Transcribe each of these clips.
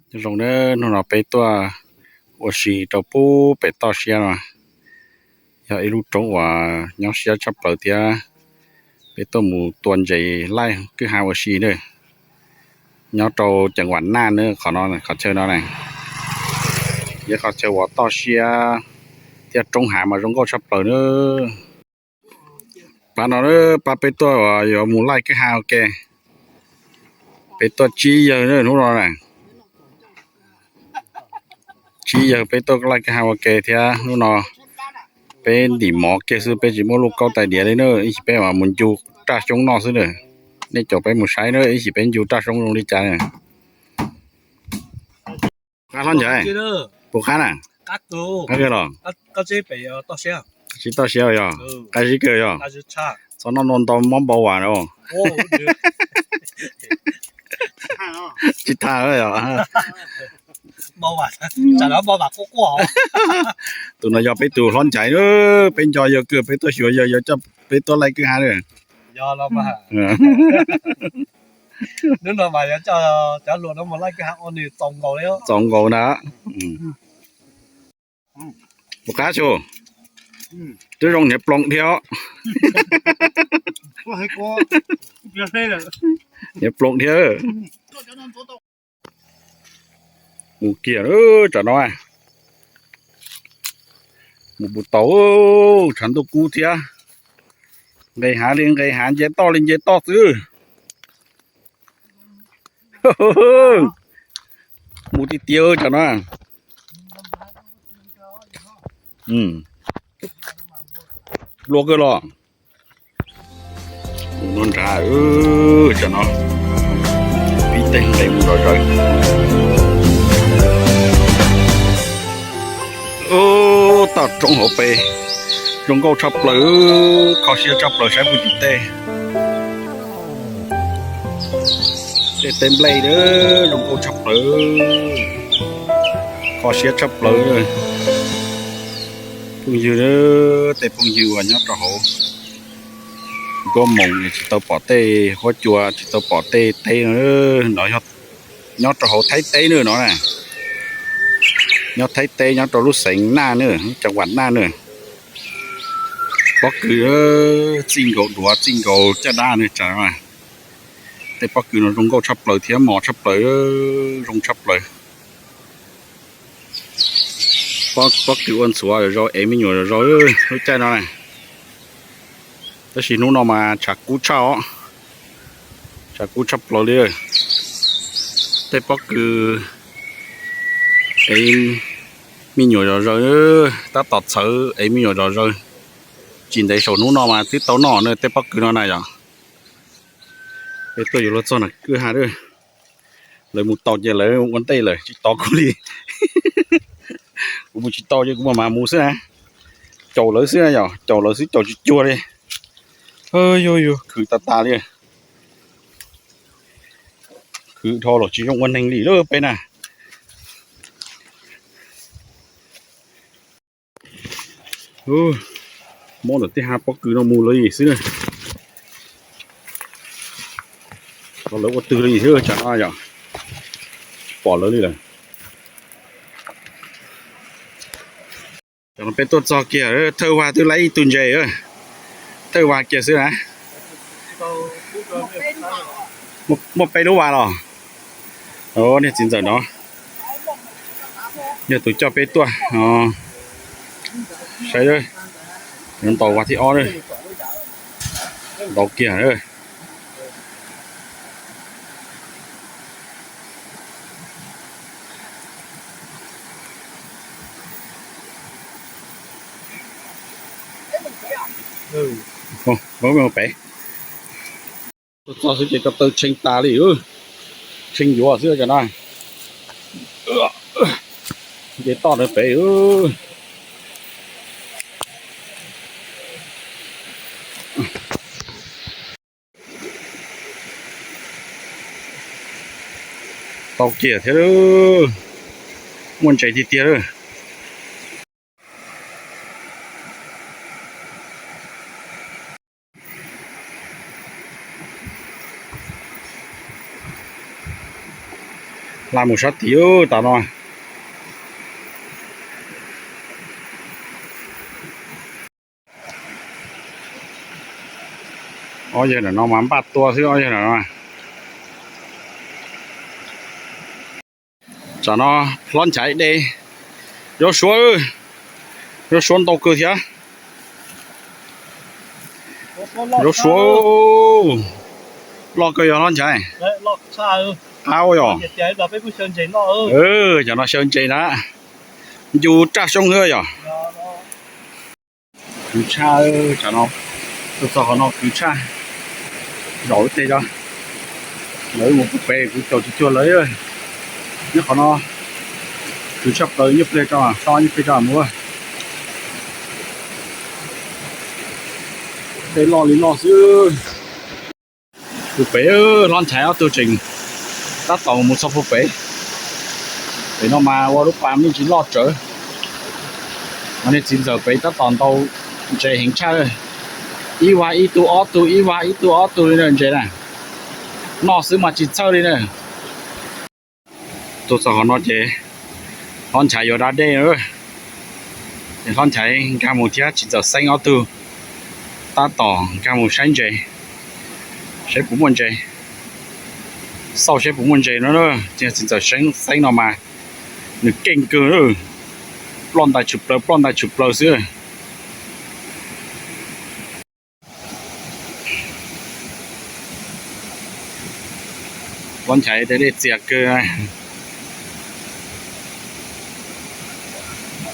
Nyob zoo nawb, hnub no peb tuaj ua si rau pub pem toj siab no, yog ib lub roob uas nyob siab tshaj plaws thiab. Peb tuaj mus tua ntses laij kwj ha ua si na. Nyob rau ceev vam Naj na, qhov no qhov chaw no na, yog qhov chaw uas toj siab thiab roob hav mas zoo nkauj tshaj plaws na. Pab no, pab peb tuaj uas yuav mus laij kwj ha ua ke. Peb tuaj tsib yawg hnub no na. Tsib yawg peb tuaj laij kwj ha ua ke thiab. Hnub no peb ntim mov kiag xwb, peb tsis muaj lub kaub tais diav li na, ib chim peb mam mus ncu raj xyoob noj xwb na. Nej caum peb mus saib na, ib chim peb ncu raj xyoob zoo li cas na. Qab hlob ncav, puas qab na? Qab los? Tsis toj siab yog? Qab zib kawg yog? Txhob noj ntau mob npau vas na. Tsis tas yog? Tus no yog peb tus hlob ncav, peb nco yawg kawg, peb tuaj xyuas yawg, yawg coj peb tuaj laij kwj ha na. Txaus nkaus na. Puas qab tsu? Twb zoo hniav ploom dhia os. Hniav ploom dhia. Mus kiag tsam no, mus puas tau, tshav ntuj kub thiab. Nqes hav li nqes hav, nce toj li nce toj xwb. Mus tiag tiag tsam no. Luaj kawg los. Mus no nrad, tsam no pib tej nqes mus zom zaws. Toj roob hauv pes zoo nkauj tshaj plaws, kho siab tshaj plaws, saib puag tim tej. Tej teb nplej zoo nkauj tshaj plaws, kho siab tshaj plaws. Phooj ywg, tej phooj ywg uas nyob rau hauv nruab moos tsis tau pom tej huab cua, tsis tau pom tej teb no, no yog nyob rau hauv Thaib teb na no na. Nyob Thaib teb, nyob rau lub xeev Naj na, lub ceev vam Naj na. Pob kws txij nkaus duav txij nkaus caj dab na tsam. Tej pob kws no zoo nkauj tshaj plaws thiab mos tshaj plaws, zoo tshaj plaws. Pob kws ua ntxhuav zom zaws, ev me nyuam zom zaws lub caij no na. Tab sis hnub no mas tshav kub tshaj os, tshav kub tshaj plaws li. Tej pob kws ev me nyuam zom zaws, tab tom txhawv ev me nyuam zom zaws. Tsis ntev saum hnub no mas twb tau noj na tej pob kws no na yom. Peb tuaj yuav luag txog nram kwj ha, lawv mus tau ces lawv ua ntej lawm, tsis tos kuv li. Kuv mus tsis tau ces kuv mam mas mus xwb na. Caum lawv xwb na yom, caum lawv xwb, caum tsis cuag li. Yuag yuag khwv tas tas li. Khwv dhau los tsis zoo ua neeg li lawm peb na. Muab ntawm tej ha pob kws no mus lawv xwb na. Lawv ua twg li xwb tsam no yom, tsis pom lawv li lawm. Tam no peb tuaj txog kiag, thawj vas twb laib ib tug ntses, thawj vas kiag xwb na. Muaj peb lub vas los? Niag txiv ntxawm no yog tus coj peb tuaj. Saib, ntaus vas thib ob, ntaus kiag. Pem tuaj txog xwb ces ko taw tshee tas li, tshee yuav xwb cov no. Nce toj ntawd pem. Tau kiag thiab, muaj ntses tiag tiag lawm. Hla mus sab tid, tam no. Ob yawg ntawm no mas npaj tua xwb ob yawg ntawm no. Tsam no hlob Nchaiv de, yuav Suav, yuav Suav ntau kawg thiab. Yuav Suav, loj kawg yog hlob Nchaiv. Qab yog. Cov no xyaw ntses na, ncu raj xyoob xwb yog. Kwv tshaj, tsam no tuaj txog qhov no kwv tshaj, zaum ib teg tso. Lawv mus pub pem kuv caum tsis cuag lawv. Nyob qhov no kwv tshaj plaws, nyob pliag tso, so nyob pliag tso mus. Tej loj li loj xwb. Pub pem, hlob Nchaiv ob tug tseem tab tom mus txog pub pem. Pem no mas ua lub pas me ntsis loj tsawv. Mas nej txiv ntxawm pem tab tom ntaus ntses heev tshaj. Ib vag ib tug ob tug, ib vag ib tug ob tug li na ntses na. Noj xwb mas tsis txhawj li na. Tuaj txog qhov no ces hlob Nchaiv yuav da dej. Ces hlob Nchaiv nkag mus thiab txiv ntxawm Xeeb ob tug tab tom nkag mus saib ntses, saib puas muaj ntses, xauj saib puas muaj ntses no. Ces txiv ntxawm Xeeb no mas nws keej kawg, ploj ntais tshwm plaws, ploj ntais tshwm plaws xwb. Hlob Nchaiv tej dej txias kawg.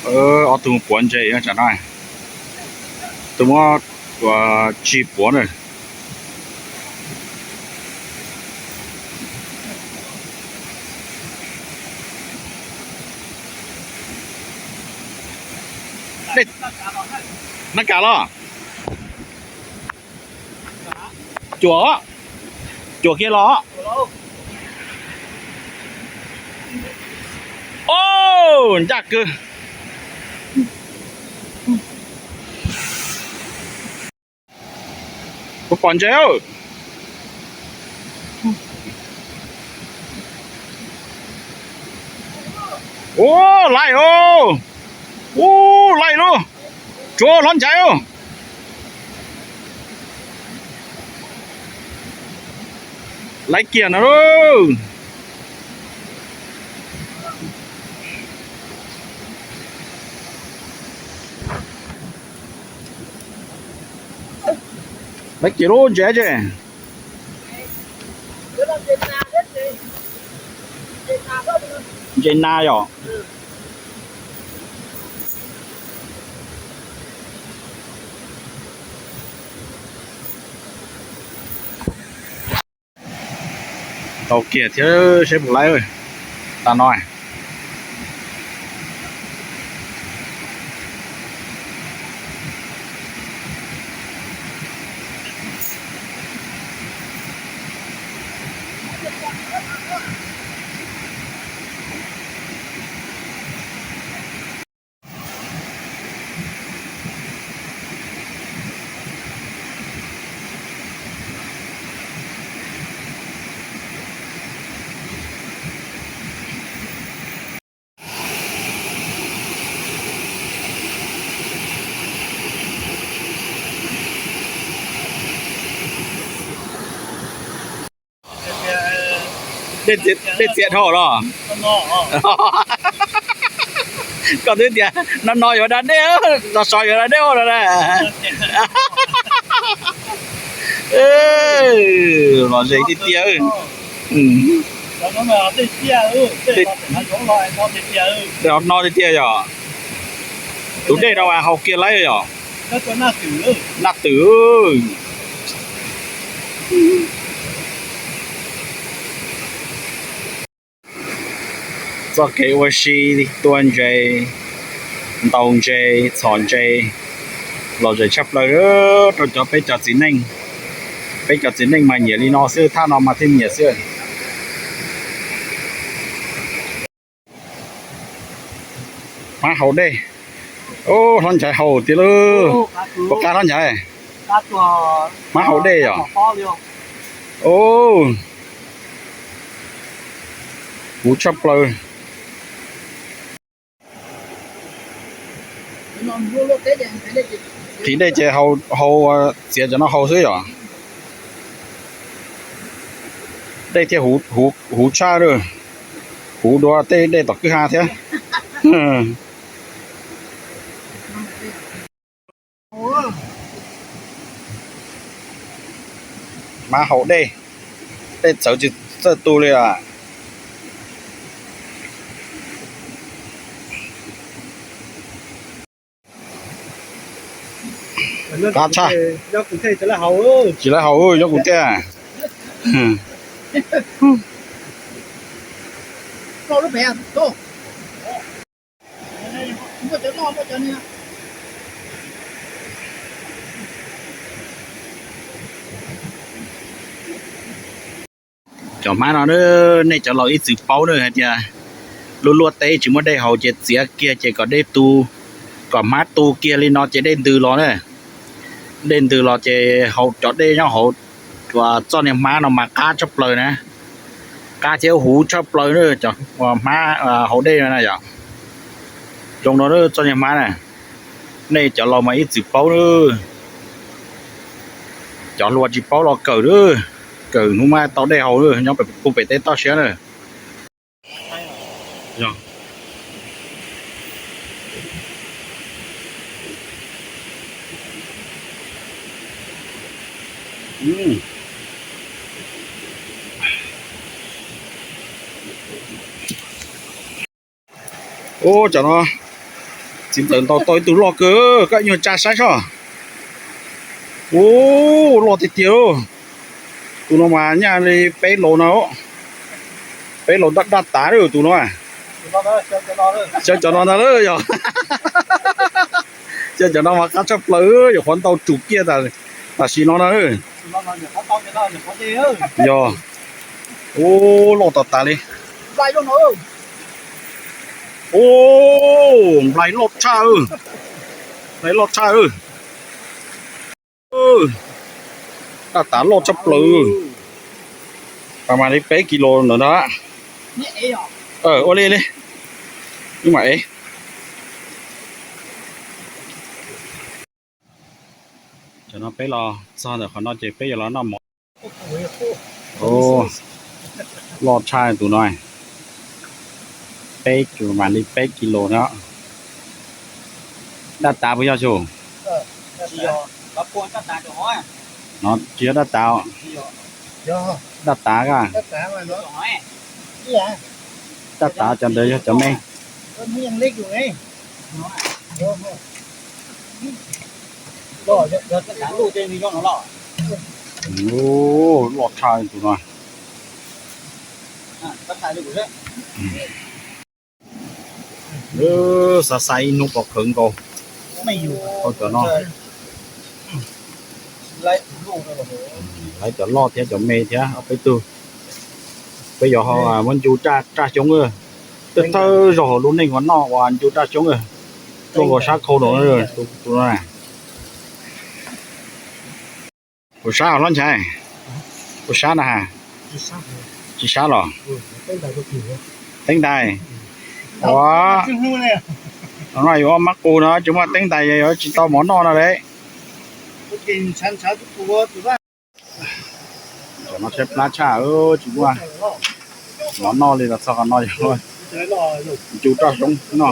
Ob tug puav ntses tsam no, tus muab tsis puav na. Nab kam los? Cuam, cuam kiag los. Ncaj kawg. Puas pom ntses? Ub, laij os. Ub, laij lauj. Tsuav hlob Nchaiv os. Laij kiag no lauj. Laij kiag lub ntses ces. Ntses nas yom. Tau kiag thiab seb puas laib tas no. Dej txias dhau los? Koj twb tias no no yuav da dej, no so yuav da dej ua no na. Los ze tiag tiag. Tej no tiag tiag yom. Tus dej no mas haus kiag laib yom. Naj twm. Txoj kev ua si, tua ntses, ntaus ntses, txhom ntses, lom zem tshaj plaws rau cov peb cov txiv neej. Peb cov txiv neej mas nyiam li no xwb, thaj no mas thiaj nyiam xwb. Hmab haus dej. Ub, hlob Nchaiv haus tiag lauj. Puas qab hlob Nchaiv? Hmab haus dej yom. Ub. Huv tshaj plaws. Qhib dej ces hau, hau, txiav cov no hau xwb yom. Dej thiaj huv tshaj, huv dua tej dej tom kwj ha thiab. Hmab haus dej, dej txawv tsis txawj tu li a. Qab tshaj. Tsis lawv haus nyob kuv tiag. Cov hmab no, nej cov laus ib txwm paub na hais tias luaj luaj teb tsis muaj dej haus ces txiav kiag ces kom dej tu, kom hmab tu kiag li no ces dej ntws los na. Dej ntws los ces haus cov dej nyob hauv txoj niag hmab no mas qab tshaj plaws na, qab thiab huv tshaj plaws na cov hmab haus dej no na yom. Zoo no txoj niag hmab na, nej cov laus mas ib txwm paub na. Cov hluas tsis paub los kawm, kawm hnub mas tau dej haus nyob pem pem teb toj siab na. Ub, cov no txiv ntawd ntaus tau ib tug loj kawg, koj ib nyuag tsa saib soj. Ub, loj tiag tiag. Tus no mas nyaj li peb laus no, peb laus daj daj tav tus no. Xyaw cov no ntag lawm yog. Xyaw cov no mas qab tshaj plaws, yuav qhuav ntau tsum kiag tam sim no na. Yog. Ub, loj tas tas li. Ub, nplai loj tshaj, nplai loj tshaj. Daj tav loj tshaj plaws, mas li peb kis lus ntawd ntag. Ua li li, ib mam ev. Cov no peb los txog ntawm qhov no ces peb yuav los noj mov. Loj tshaj tus no, peb, mas li peb kis lus no. Daj tav puas yog tsu? No tsis yog daj tav. Daj tav a. Daj tav cov ntawd yog cov me. Loj tshaj tus no. Xav xav ib hnub pov khawv nkaus. Cov no, lawv cov loj thiab cov me thiab ob peb tug. Peb yuav ho muab ncu raj xyoob, thawj thawj zaug hauv lub neej uas noj uas ncu raj xyoob, tuaj nkaus sab khau no, tus no. Puas sab hlob Nchaiv? Puas sab na has? Tsis sab los? Teeb ntais. Ua, no yus ob mab qus no tsis muaj teeb ntais yuav tsis tau mov noj no lawm. Cov no tshaib plab tshaj, tsis muaj mov noj li los txog qhov no yog ncu raj xyoob no.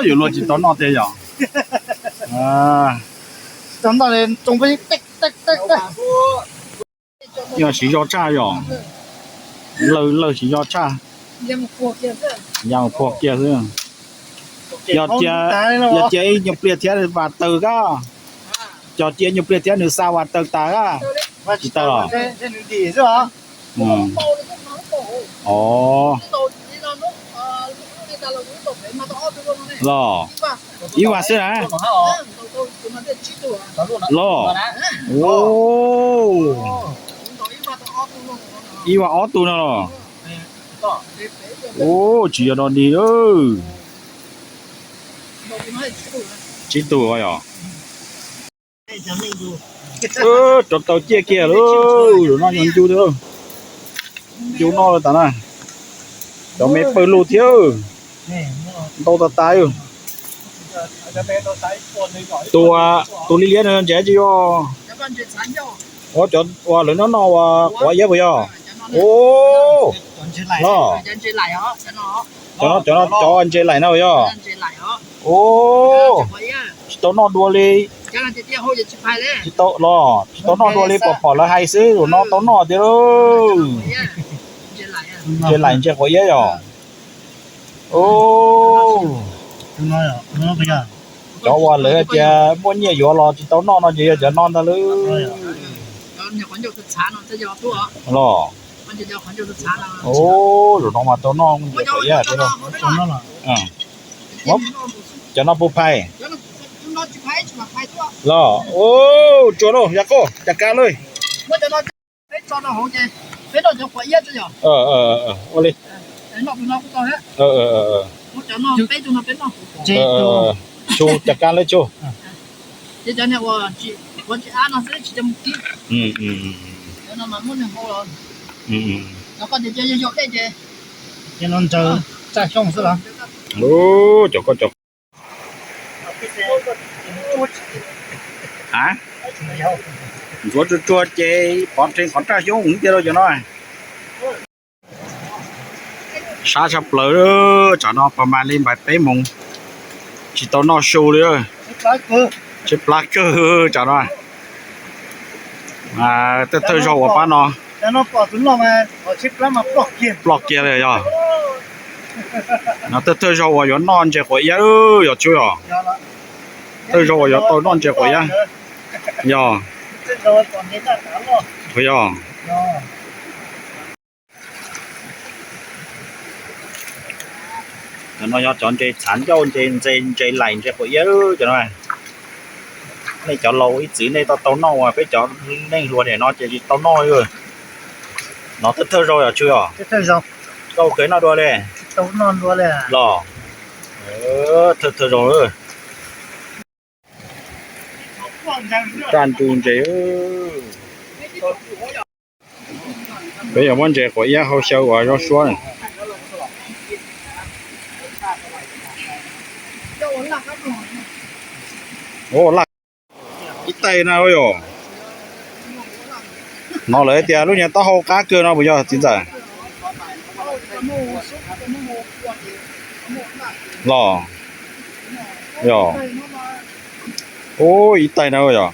Yus luag tsis tau noj tiag yog. Yog siv zog tshaj yog. Lawg, lawg siv zog tshaj. Ya mus puag kiag xwb. Yog cia, yog cia ib nyuag pliag thiab vas taws kab. Cog cia ib nyuag pliag thiab nws xa vas taws tas kab. Tsis tau los? Os. Los, ib vas xwb na. Los. Ib vas ob tug no los. Tsis yog dog dig. Tsib tug yog. Rov tau ciaj kiag lawm, zaum no yog ncu thiab, ncu noj tas na. Cov me pawg lug thiab, ntau tas tas. Tus, tus liab liab no ntses tsi yog? Ua cov uas lawv noj noj ua quav iab puas yog? Ua, los, cov no cov ntses laim na puas yog? Ua, tsis tau noj dua li. Tsis tau los, tsis tau noj dua li, pom pom lawv hais xwb, zaum no tau noj tiag lauj. Ntses laim ntses quav iab yog. Cov uas lawv tias muaj nyiaj yuav los tsis tau noj no ces yog cov no ntag lauj. Los, zaum no mas tau noj ntses quav iab. Cov no puas phais? Los, tsuag lauj, yog koj cas kab lauj. Ua li, tsuag cas kab lauj tsuag. Cov koj cov ntxuav tsuag tsuag ces pov rhe qhov raj xyoob tiag lauj cov no. Sab tshaj plaws, tsam no pas mas li npaim peb moos tsis tau noj su li. Tshaib plab kawg tsam no. Thawj thawj zaug uas pab no ploj kiag li yog. No thawj thawj zaug uas yuav noj ntses quav iab yog tsuag yog. Thawj zaug uas yuav tau noj ntses quav iab yog. Yog. Cov no yog cov ntses txhav ncauj, ntses ntses laim ntses quav iab cov no. Nej cov laus ib txwm nej tau tau noj uas peb cov neeg hluas niam no ces tsis tau noj li. No thawj thawj zaug yog tsuag yog. Koj ua kawg noj dua li los? Thawj thawj zaug. Raj nru ntses. Peb yuav muab ntses quav iab hau xyaw uas zoo suab. Ib tais na yog. No lawv tias lub niag taub hau qab kawg no puas yog txiv ntxawm? Los, yog. Ub, ib tais na yog.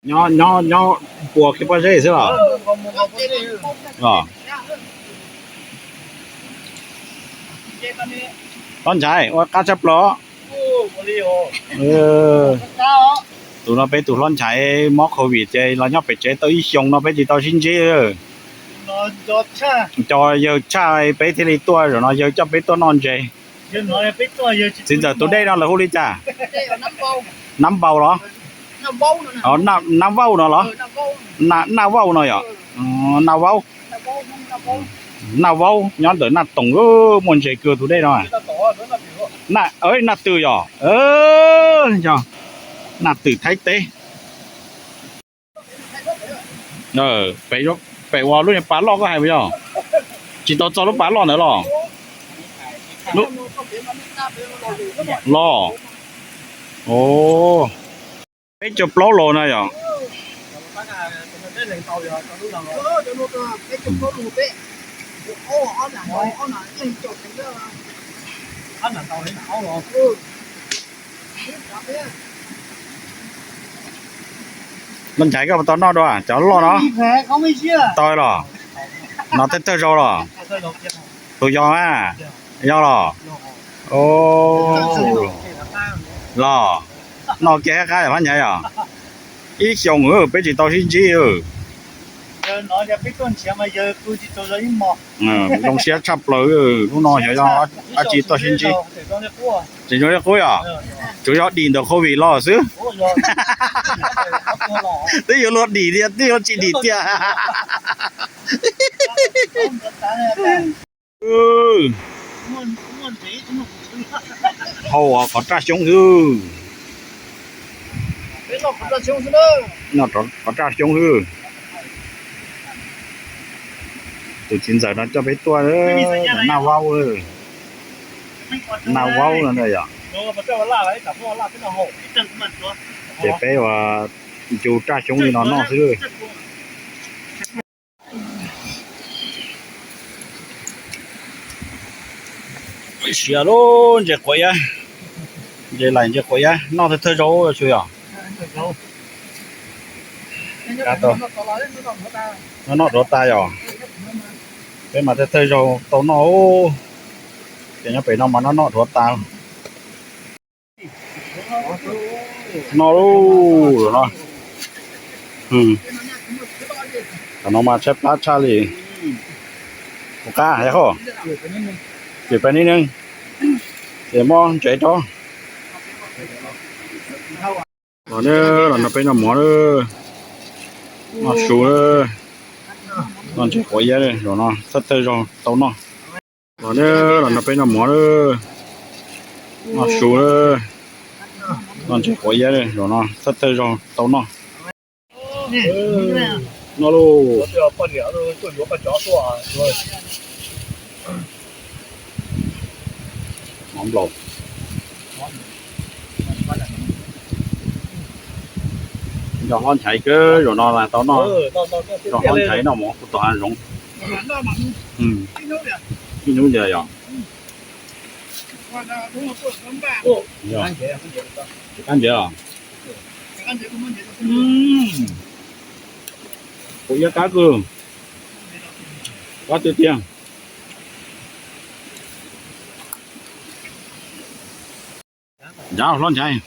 Nyob nyob nyob puas kiag pob zeb xwb los? Hlob Nchaiv ua qab tshaj plaws. Tus no peb tus hlob Nchaiv mob covid ces los nyob pem tsev tau ib xyoos no peb tsis tau sib ntsib. Nco yawg tshaj peb thiaj li tuaj, zaum no yawg coj peb tuaj noj ntses. Txiv ntxawm tus dej no lawv hu li cas? Nab Npau los? Nab Vauj no los? Naj Vauj no yog? Naj Vaub. Naj Vaub nyob ntawm Naj Toom, muaj ntses kawg tus dej no. Naj Twm yog? Naj Twm Thaib teb. Pem ua lub niag pas loj koj hais puas yog? Tsis tau txog lub pas loj ntawd los? Los, peb caug plaub los na yog? Los Nchaiv, koj puas tau noj dua cov loj no? Tau los? No thawj thawj zaug los? Tus yog a? Yog los? Los, noj kiag qab qab hlob Nchaiv yog? Ib xyoos peb tsis tau sib ntsib. Zoo siab tshaj plaws, lub no xyov yog dab tsi tuaj sib ntsib. Tseem zoo li qub yom? Tsuas yog dim ntawm covid los xwb. Twb yuav luag dim tiag, twb yuav tsis dim tiag. Hau qhov raj xyoob xwb. Qhov raj xyoob xwb. Tus txiv ntxawm no coj peb tuaj, Naj Vaub, Naj Vaub no ntag yom. Ces peb ua ncu raj xyoob li no noj xwb. Siav lub ntses quav iab, ntses laim ntses quav iab noj thawj thawj zaug xwb yom. Noj noj dhuav tas yom. Peb mas thawj thawj zaug tau noj, ces nyob pem no mas noj noj dhuav tas. Noj lub no, tam no mas tshaib plab tshaj li. Ua qab hais qhov, ces peb niaj neeg ces muab ntsev rau. Los na, los nrog peb noj mov na, noj su na, noj ntses quav iab zaum no thawj thawj zaug tau noj. Los na, los nrog peb noj mov na, noj su na, noj ntses quav iab zaum no thawj thawj zaug tau noj. Noj lauj. Mov nplaum. Nrog hlob Nchaiv kawg zaum no tau noj. Nrog hlob Nchaiv noj mov puag tom hav zoov. Ib hnub ntawd yom. Qab ntsev os. Kuv iab qab kawg, qab tiag tiag. Ncav hlob Nchaiv.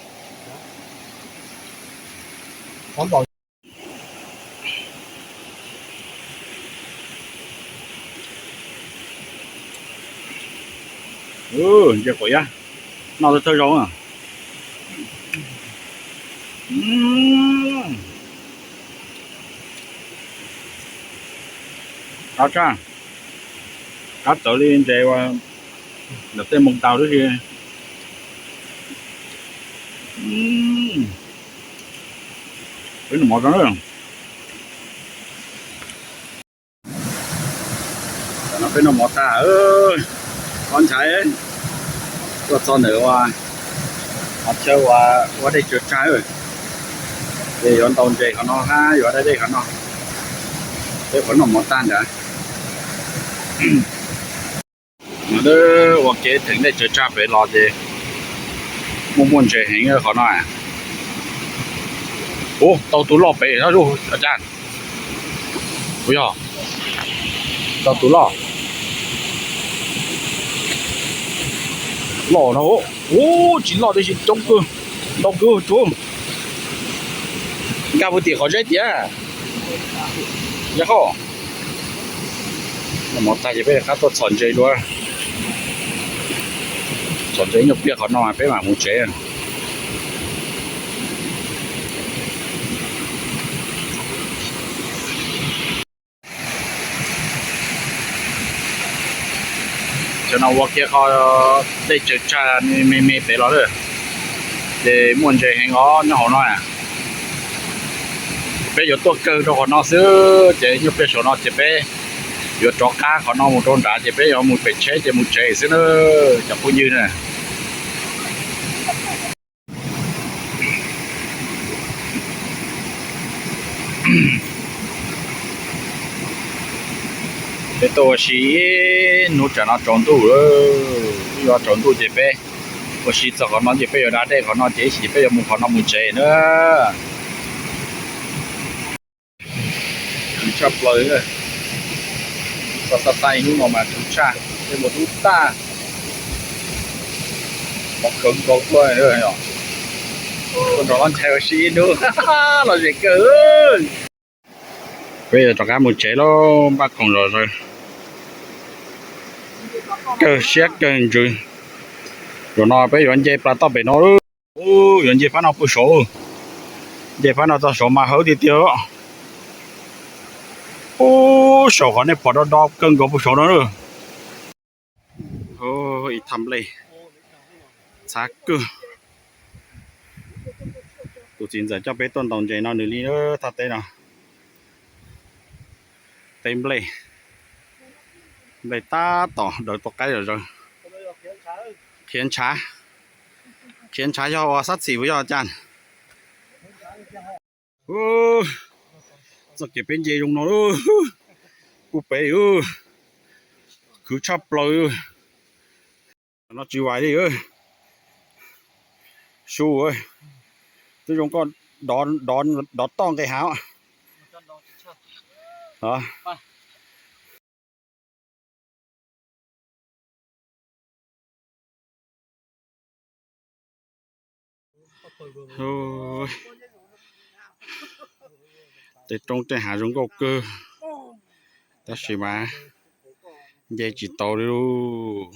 Ntses quav iab noj thawj zaug. Qab tshaj, qab txawv li ntses uas ntawm tej moos taus tib si. Peb noj mov tso na. No peb noj mov tag, ob Nchaiv tuaj txog ntawm ua qhov chaw uas ua dej tsaws tsag, ces yuav ntaus ntses qhov no hab yuav da dej qhov no. Peb qhov noj mov tag ntawd. No ua kev theem dej tsaws tsag pem los ces muaj muaj ntses heev qhov no. Ua tau tus loj pem no, a cas, ua yog tau tus loj, loj no. Ua tsis loj tiam sis coob kawg, ntau kawg tsuav. Nkag puag tim qhov zeb tiag. Yog qhov no mov tag ces peb rov qab tuaj txhom ntses dua. Txhom ntses nyuaj pliag qhov no peb mam mus tsev. Tam no ua kiag qhov dej tsaws tsag me me pem los lawm, ces muaj ntses heev os nyob hauv no. Peb yuav tuaj kawg rau qhov no xwb ces nyuaj pliag saum no ces peb yuav rov qab qhov no mus rau nrad ces peb yuav mus pem tsheb ces mus tsev xwb na, cov phooj ywg na. Peb tuaj ua si ib hnub tsam no tsaus ntuj, ib yuav tsaus ntuj ces peb ua si txog qhov no ces peb yuav da dej qhov no ces ib chim peb yuav mus qhov no mus tsev na. Tshaj plaws, txog xa xa ib hnub no mas tshaj, tej mus dub tag, mov khawv nkaus tuaj, tuaj nrog hlob Nchaiv ua si ib hnub, lom zem kawg. Peb yuav rov qab mus tsev lauj, npaj khoom zom zaws, kawg siab kawg ntsws. Zaum no peb yuav nce plas toj pem no, yuav nce phab no pw saud, nce phab no txog saud mas hawb tiag tiag. Ub, saum qhov nej pom do do kawg nkaus pw saud no. Ib thaj nplej txhav kawg. Tus txiv ntxawm coj peb tuaj ntaus ntses no nws li thaj teb no. Teb nplej, nplej tab tom daws tua qaib zom zaws. Qhiav ntshav, qhiav ntshav yog ua sab txim puas yog cas? Txoj kev peb nce zoo no, kuj pem, khwv tshaj plaws. No tsis vais li. Su, twb zoo koj dov toj nqe hav. Tej roob tej hav zoo nkauj kawg, tab sis mas nce tsis tau li lauj.